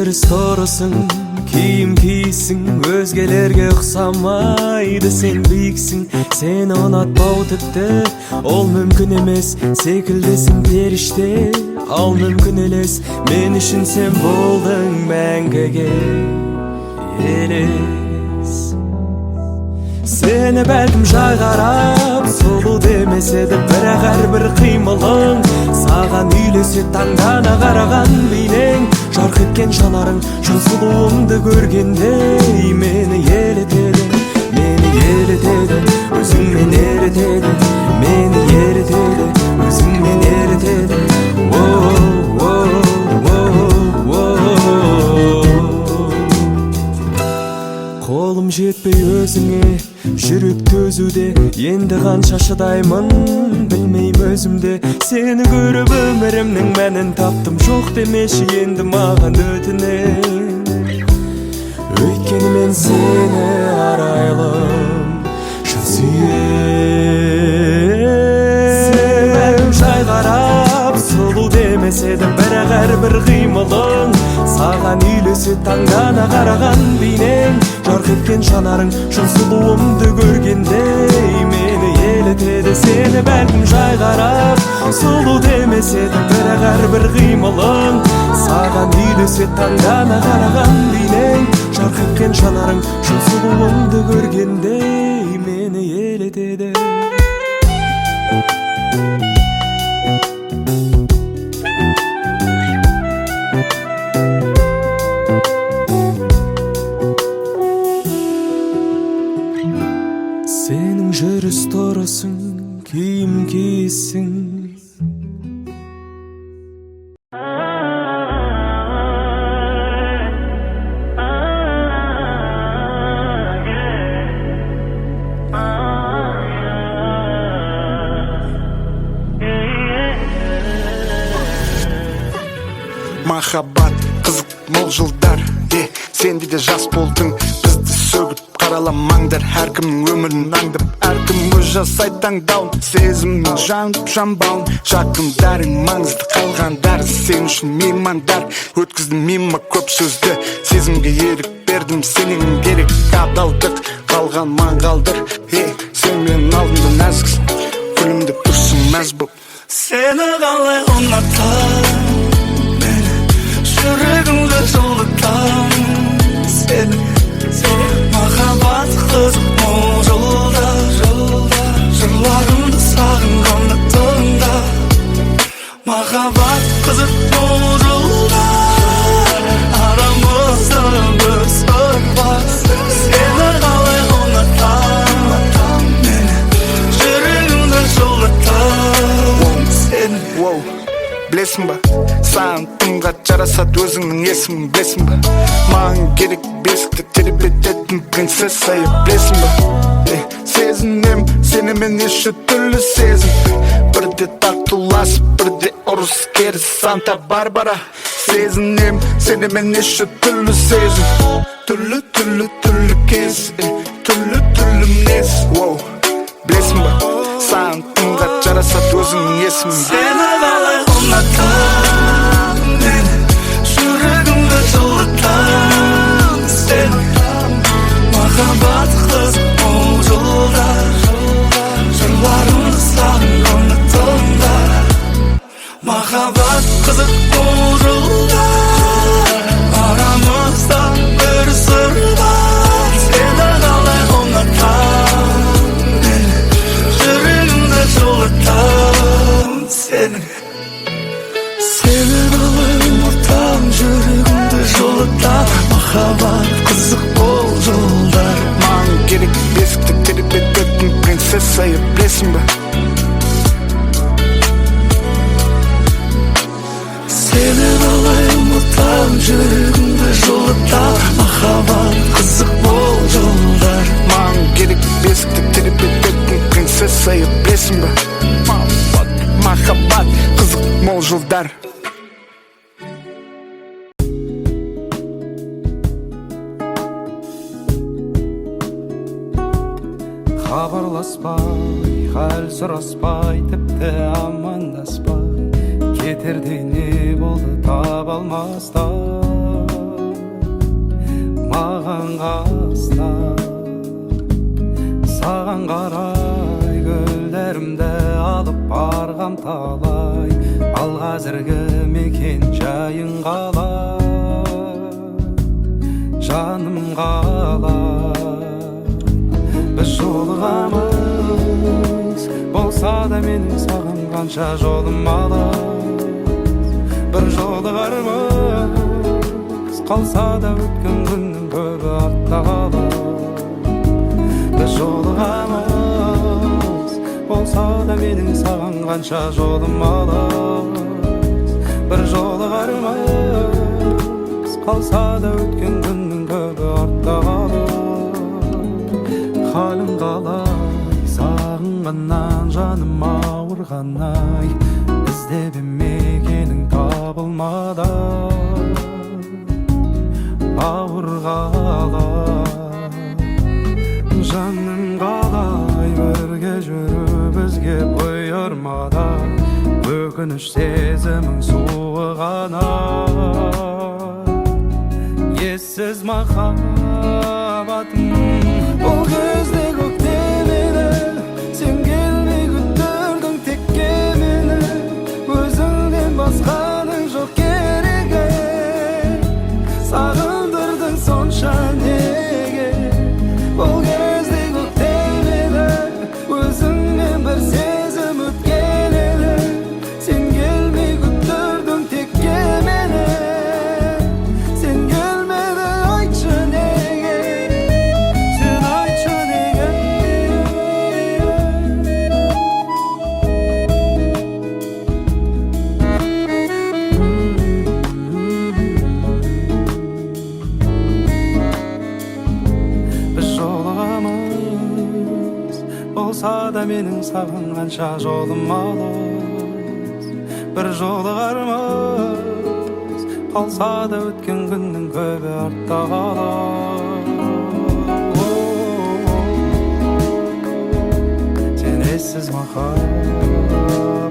Жүріс тұрысың, киім киісің өзгелерге ұқсамайды. Сен биіксің, сені ұнатпау тіпті ол мүмкін емес. Секілдісің періште, ал мүмкін елес. Мен үшін сен болдың мәңгіге елес. Сені бәлкім жай қарап сұлу демес еді, бірақ әрбір қимылың саған үйлеседі. Таңдана қараған бейнең, жарқ еткен жанарың, шын сұлуымды көргендей мені елітеді, мені елітеді, өзіңмен ерітеді, мені ерітеді, өзіңмен ерітеді. О, о, о, о. Қолым жетпей өзіңе, жүрек төзуде. Енді қанша шыдаймын, білмеймін өзімде. Сені көріп өмірімнің мәнін таптым. Жоқ демеші енді маған, өтінем, өйткені мен сені, арайлым, шын сүйем. Жай қарап сұлу демес еді, бірақ әрбір қимылың саған үйлеседі. Таңдана қараған бейнең, жарқ еткен жанарың, шын сұлуымды көргендей мені елітеді. Сені бәлкім жай қарап сұлу демес еді, бірақ әрбір қимылың саған үйлеседі. Таңдана қараған бейнең, жарқ еткен жанарың, шын сұлуымды көргендей мені елітеді. Сенің жүріс тұрысың, киім киісің. Махаббат қызық мол жылдар, е, сенде де жас болдың. Бізді сөгіп қараламаңдар, әркімнің өмірін аңдып, әркім өз жасайды таңдауын. Сезіммен жанып жанбауын, жақындарың маңызды, қалғандары сен үшін меймандар. Өткіздім мимо көп сөзді, сезімге ерік бердім. Сенен керек адалдық, қалған маңғалдыр. Е, сен менің алдымда нәзіксің, күлімдеп тұрсың мәз боп. Сені қалай ұнатам мен, жүрегімді жылытам сені. Махаббат қызық мол жылдар, жырларымды сағынғанда тыңда. Махаббат қызық мол жылдар, арамызда бір сыр бар. Сені қалай ұнатам мен, жүрегімді жылытам сені. Воу, білесің ба, саған тымға жарасады өзіңнің есімің, білесің ба? Маған керек бесікті тербететін принцесса, е, білесің ба? Е, сезінем сенімен неше түрлі сезім, бірде татуласып, бірде ұрыс керіс Санта Барбара. Сезінем сенімен неше түрлі сезім, түрлі, түрлі, түрлі кез, е, түрлі, түрлі мінез. Воу, білесің ба, саған тымға жарасады өзіңнің есімің. Сені қалай ұнатам мен, жүрегімді жылытам сені. Махаббат қызық мол жылдар, жырларымды сағынғанда тыңда. Махаббат қызық мол жылдар, арамызда бір сыр бар. Сені қалай ұнатам мен, жүрегімді жылытам сені. Сені қалай ұмытам, жүрегімді жылытам. Махаббат қызық мол жылдар. Маған керек бесікті тербететін принцесса, е, білесің ба? Сені қалай ұмытам, жүрегімді жылытам. Махаббат қызық мол жылдар. Маған керек бесікті тербететін принцесса, е, білесің ба? Махаббат, махаббат қызық мол жылдар. Хабарласпай, хал сұраспай, тіпті амандаспай кетердей не болды таба алмастан. қаста. Саған қарай гүлдерімді алып барғам талай. Ал қазіргі мекен жайың қалай, жаным қалай? Біз жолығамыз, болса да менің саған қанша жолым алыс. Бір жолығармыз, қалса да өткен күннің көбі артта қалып. Біз жолығамыз, болса да менің саған қанша жолым алыс. Бір жолығармыз, қалса да өткен күннің көбі артта қалып. Халің қалай, сағынғаннан жаным ауырған ай, іздеп ем мекенің табылмады ауыр қала. Жаным қалай, бірге жүру бізге бұйырмады, өкініш сезімің суығаны. Ессіз махаббатым, бұл кезде көктем еді, сен келмей күттірдің текке мені. Өзіңнен басқаның жоқ керегі, сағындырдың сонша неге? Бұл кезде көктем еді, өзіңмен бір сезім өткен еді, сен келмей күттірдің текке мені. Сен келмедің, айтшы неге, сен айтшы неге? Біз жолығамыз, болса да менің саған қанша жолым алыс. Бір жолығармыз, қалса да өткен күннің көбі артта қалып. Сен ессіз махаббатым.